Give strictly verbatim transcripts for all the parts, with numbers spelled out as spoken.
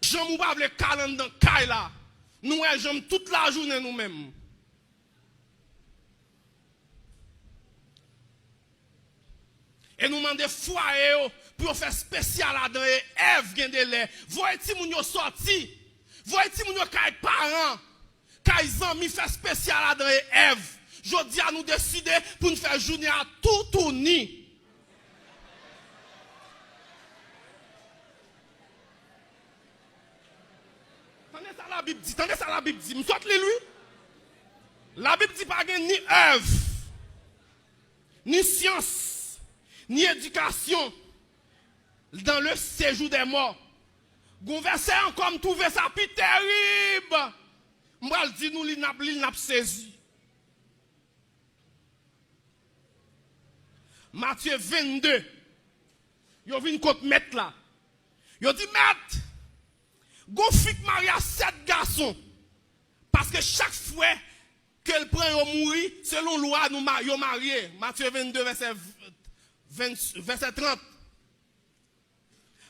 Janm ou pa vle kal anndan kay la. Nou wè janm tout lajounen nou menm. E nou mande fwaye yo pou yo fè espesyal adan e Èv gen de lè. Voye timoun yo sòti. Voye timoun yo kay paran, kay zanmi, fè espesyal adan e Èv. Jodi a nou deside pou n fè jounen a toutouni. Tande sa Labib di, tande sa Labib di. M sot li l wi. Labib di pa gen ni Èv, ni syans, ni edikasyon dans le séjour des morts. Gon vèsè ankò, m twouve sa pi terib. M pral di nou li, n ap li l, n ap sezi. Matye vennde, yo vin kot mèt la. Yo di, Mèt, gon fi k marye a sèt gason. Paske chak frè ke l pran yo mouri, selon lwa nou ma-, yo marye. Matye vennde, vèsè ven, vèsè trant.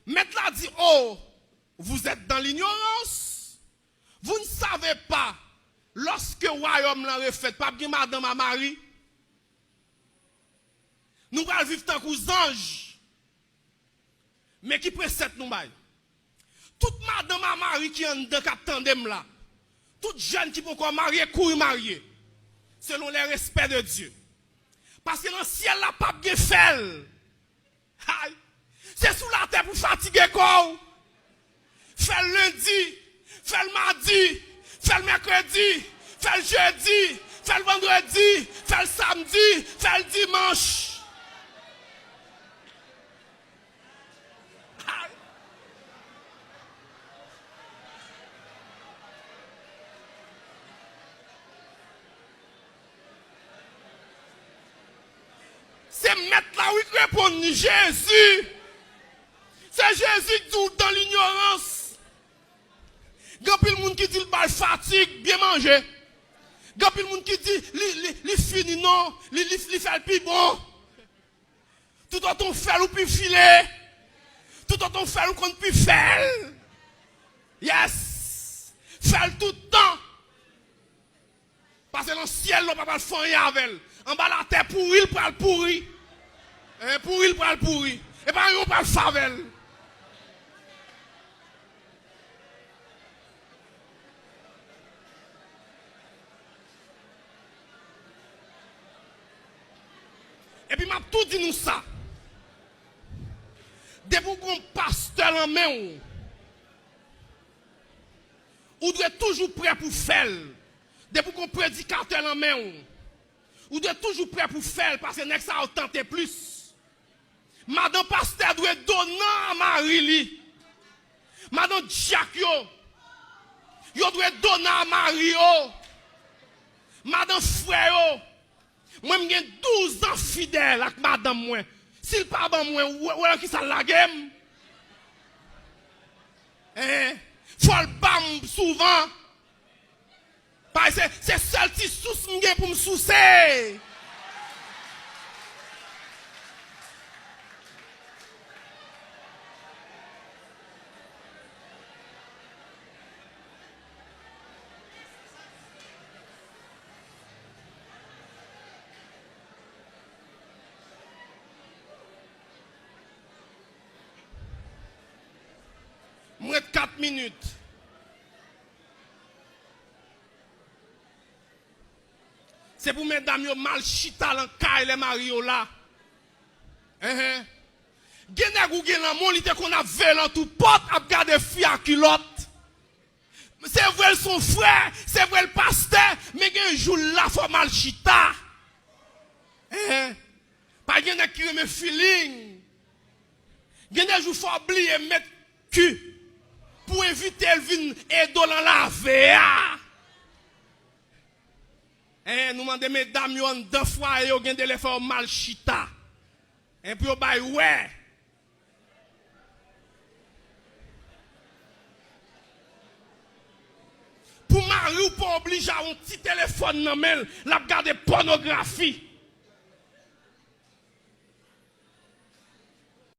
Mèt la di, Oh, vous êtes dans l'ignorance. Vous ne savez pas, lorsque wayòm lan refèt, p ap gen madanm a mari. Nou pral viv tankou zanj. Men ki presèt nou bay. Tout madanm a mari ki anndan k ap tande m la. Tout jèn ki poko marye, kouri marye. Selon les respects de Dieu. Paske nan syèl la p ap gen fè l. Ay! Se sou latè pou fatige kò w. Fè l lendi, fè l madi, fè l mèkredi, fè l jedi, fè l vandredi, fè l samdi, fè l dimanch. Ay! Se mèt la wi k reponn li, Jezi. Se Jezi k di w dans l'ignorance. Gen anpil moun ki di l bay fatig byen manje. Gen anpil moun ki di li, li, li fini non, li, li, li fè l pi bon. Toutotan w fè l ou pi file. Toutotan w fè l ou konn pi fè l. Yes. Fè l tout tan. Pase nan syèl la, w pa pral fè anyen avè l. Anba latè, pouri l pral pouri. Hein, pouri l pral pouri. E pa anyen w pral fè avè l. Epi m ap tou di nou sa. Depi w gon pastè nan men w, ou dwe toujou prè pou fè l. Depi w gon predikatè nan men w, ou dwe toujou prè pou fè l, paske nèg sa yo tante plis. Madan pastè dwe donan a mari li. Madan dyak yo, yo dwe donan a mari yo. Madan frè yo, mwen m gen douz an fidèl ak madanm mwen. Si l pa ban mwen, w-, w-, wè nan kisa l lage m? Hein? Fò l ba m souvan. Paske se, se sèl ti sous m gen pou m souse. M ret kat minit. Se pou medam yo mal chita nan kay lè mari yo la. Enhen. Gen nèg ou gen lanmou, li te konn ap veye lan tou pòt, ap gade fi a kilòt. Se vre l se yon frè, se vre l pastè, men gen jou l la fò mal chita. Enhen. Pa gen nèg ki renmen feeling. Gen de jou fò w bliye met ki pou envite l vin ede w nan lave a. Enhen, nou mande medam yo anndan fwaye yo, gen de lè fò yo mal chita. Enhen, pou yo bay wè. Pou mari w pa oblije a yon ti telefòn nan men l, l ap gade pònografi.